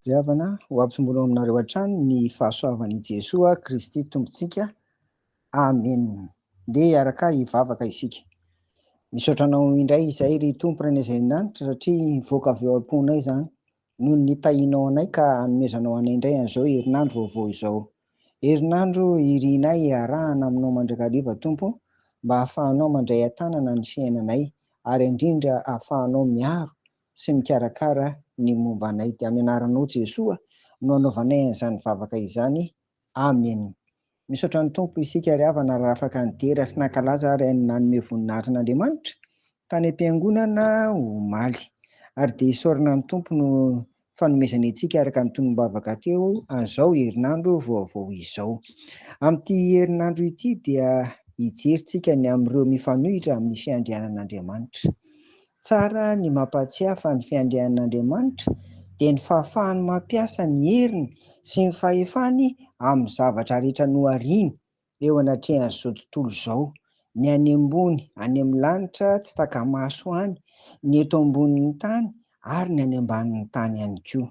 Ry havana, ho ampitomboina aminareo hatrany ny fahasoavan'i Jesoa Kristy Tompontsika. Amen. Ndeha hiaraka hivavaka isika. Misaotra anao indray izay ry Tompo Rainay izay any an-danitra satria nivoaka avy ao am-ponay izany noho ny nitahianao anay ka hanomezanao anay indray an'izao herinandro vaovao izao. Herinandro irinay hiarahana aminao mandrakariva Tompo mba hahafahanao mandray an-tanana ny fiainanay ary indrindra hahafahanao miaro sy mikarakara ny momba anay. Dia amin'ny anaranao Jesoa no anaovanay an'izany vavaka izany. Amen. Misaotra ny Tompo isika ry havana raha afaka nidera sy nankalaza ary nanome voninahitra an'Andriamanitra tany am-piangonana omaly. Ary dia isaorana ny Tompo no fanomezany antsika araka ny tonom-bavaka teo an'izao herinandro vaovao izao. Amin'ity herinandro ity dia hijery tsika ny amin'ireo mifanohitra amin'ny fiandrianan'Andriamanitra. Tsara ny mampahatsiahy fa ny fiandrianan'Andriamanitra dia ny fahafahany mampiasa ny heriny sy ny fahefany amin'ny zavatra rehetra nohariany eo anatrehan'izao tontolo izao, ny any ambony any amin'ny lanitra tsy taka-maso any, ny eto ambonin'ny tany ary ny any ambanin'ny tany ihany koa.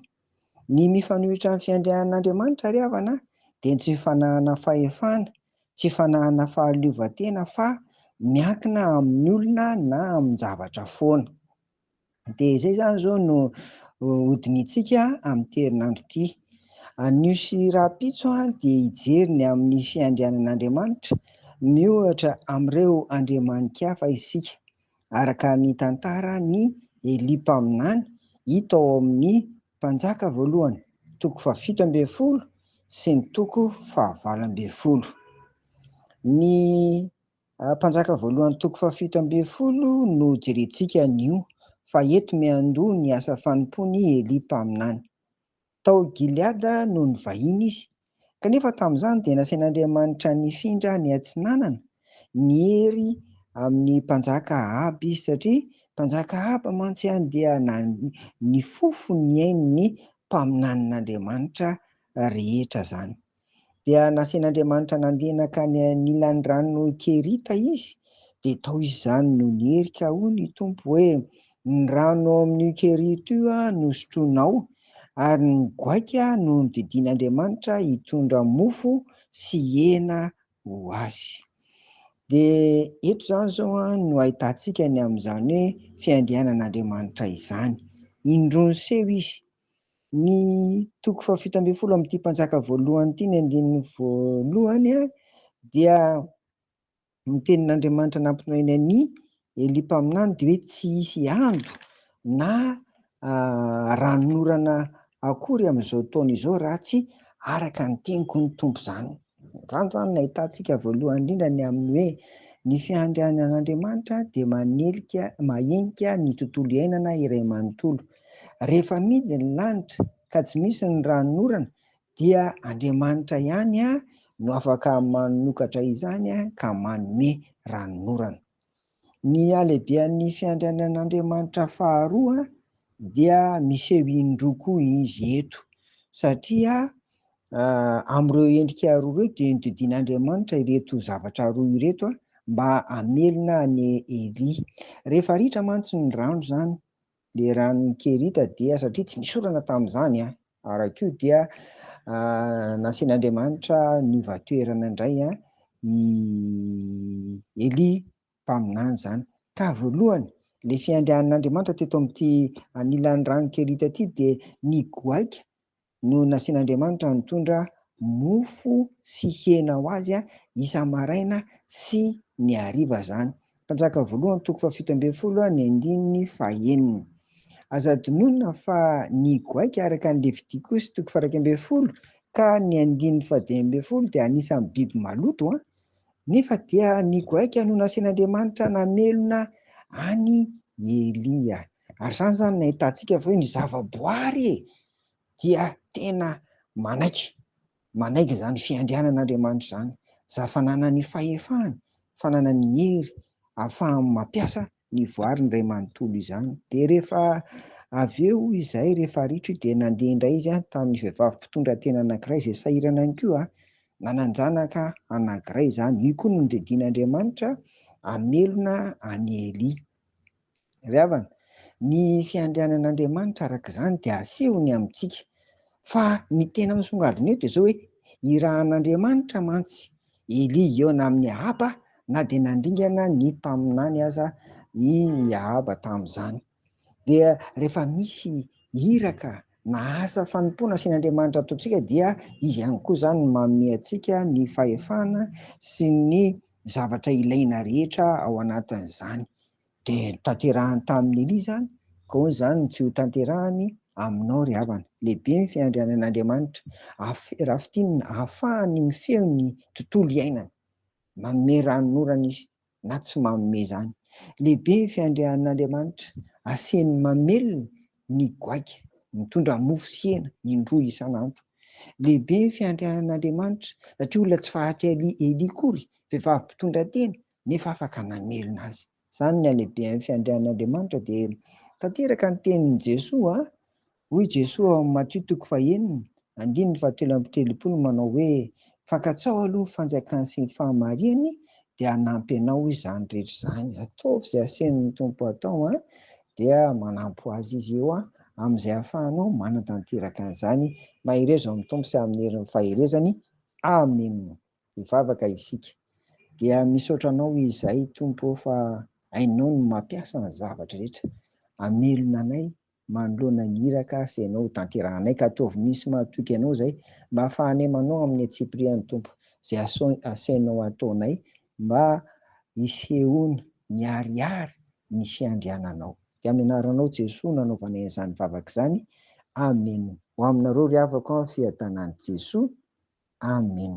Ny mifanohitra amin'ny fiandrianan'Andriamanitra ry havana dia ny tsy fananana fahefana, tsy fananana fahaleovantena fa miankina amin'ny olona na amin-javatra foana. Dia izay izany izao no hodinihintsika amin'ity herinandro ity. Anio sy rahampitso dia hijery ny amin'ny fiandrianan'Andriamanitra miohatra amin'ireo andriamani-kafa isika. Araka ny tantaran'i Elia mpaminany hita ao amin'ny Mpanjaka voalohany toko fahafito ambin'ny folo sy ny toko fahavalo ambin'ny folo. Ny Mpanjaka voalohany toko fahafito ambin'ny folo no jerentsika anio, fa eto miandoha ny asa fanompoan'i Elia mpaminany. Tao Gileada no nivahiny izy, kanefa tamin'izany dia nasain'Andriamanitra nifindra niatsinanana niery amin'ny mpanjaka Ahaba izy, satria mpanjaka Ahaba mantsy dia nifofo ny ain'ny mpaminanin'Andriamanitra rehetra izany. Dia nasain'Andriamanitra nandeha nankany anilan'ny rano Kerita izy, dia tao izy izany no nierika, hoy ny Tompo hoe, Ny rano ao amin'io Kerita io no sotroinao, ary ny goaika no nodidian'Andriamanitra hitondra mofo sy hena ho azy. Dia eto izany izao no ahitantsika ny amin'izany hoe fiandrianan'Andriamanitra izany. Indroa niseho izy. Ny toko fahafito ambin'ny folo amin'ity mpanjaka voalohany ity, ny andininy voalohany dia ny tenin'Andriamanitra nampinoainy an'i Elia mpaminany dia hoe tsy hisy ando na ranonorana akory amin'izao taona izao raha tsy araka ny teniko ny Tompo izany. Izany izany no ahitantsika voalohany indrindra ny amin'ny hoe ny fiandrianan'Andriamanitra dia manelika, mahenika ny tontolo iainana iray manontolo. Rehefa amidy ny lanitra ka tsy misy ny ranonorana dia Andriamanitra ihany no afaka manokatra izany ka manome ranonorana. Ny halehibehan'ny fiandrianan'Andriamanitra faharoa dia miseho indroa koa izy eto, satria amin'ireo endrika roa ireo dia nodidian'Andriamanitra ireto zavatra roa ireto mba hamelona an'i Elia. Rehefa ritra mantsy ny rano izany, le ranon'i Kerita dia satria tsy nisy orana tamin'izany an, araka io dia nasian'Andriamanitra niova toerana indray an i Elia mpaminany izany. Ka voalohany, le fiandrianan'Andriamanitra teto amin'ity anilan'ny ranon'i Kerita ity dia ny goaika no nasian'Andriamanitra nitondra mofo sy hena ho azy isa-maraina sy ny hariva izany. Mpanjaka voalohany toko fahafito ambin'ny folo ny andininy fahenina. Aza adinoina fa ny goaika araka ny Levitikosy toko faha-iraika ambin'ny folo ka ny andininy fahadimy ambin'ny folo dia anisan'ny biby maloto, nefa dia ny goaika no nasian'Andriamanitra namelona an'i Elia. Ary izany izany no ahitantsika fa hoe ny zavaboary e! dia tena manaiky, manaiky izany fiandrianan'Andriamanitra izany, izany fananany fahefana, fananany hery ahafahany mampiasa ny voariny iray manontolo izany. Dia rehefa avy eo izay, rehefa ritra io dia nandeha indray izy tamin'ny vehivavy mpitondra tena anankiray izay sahirana ihany koa, nanan-janaka anankiray izany. Io koa no nodidian'Andriamanitra hamelona an'i Elia. Ry havana, ny fiandrianan'Andriamanitra araka izany dia asehony amintsika. Fa ny tena misongadina eo dia izao hoe irahan'Andriamanitra mantsy Elia hihaona amin'i Ahaba na dia nandringana ny mpaminany aza i Ahaba tamin'izany. Dia rehefa misy iraka na asa fanompoana asian'Andriamanitra ataontsika dia Izy ihany koa izany no manome antsika ny fahefana sy ny zavatra ilaina rehetra ao anatin'izany. Dia notanterahiny tamin'i Elia izany, ka ahoana izany no tsy hotanterahiny aminao ry havana? Lehibe ny fiandrianan'Andriamanitra, raha fintinina, ahafahany mifehy ny tontolo iainana. Manome ranonorana Izy na tsy manome izany. Lehibe ny fiandrianan'Andriamanitra, asiany mamelona ny goaika, mitondra mofo sy hena indroa isan'andro. Lehibe ny fiandrianan'Andriamanitra, satria olona tsy fahatry Elia Elia akory, vehivavy mpitondra tena, nefa afaka namelona azy. Izany ny halehibehan'ny fiandrianan'Andriamanitra dia tanteraka ny tenin'i Jesoa, hoy Jesoa ao amin'ny Matio toko fahenina, andininy fahatelo amby telopolo manao hoe, Fankatsao aloha ny fanjakany sy ny fahamariany dia hanampy anao izany rehetra izany. Ataovy izay asain'ny Tompo atao dia manampy ho azy izy eo amin'izay ahafahanao manatanteraka an'izany. Mahereza ao amin'ny Tompo sy amin'ny herin'ny faherezany. Amena. Hivavaka isika. Dia misaotra Anao izahay Tompo ô fa hainao ny mampiasa ny zavatra rehetra. Hamelona anay manoloana ny iraka asainao ho tanterahanay ka ataovy misy mahatoky Anao izay mba hahafahanay manao amin'ny antsipiriany Tompo izay asainao ataonay mba hisehoana miharihary ny fiandriananao. Dia amin'ny anaranao Jesoa no anaovanay an'izany vavaka izany. Amena. Ho aminareo ry havako an, fiadanan'i Jesoa. Amen.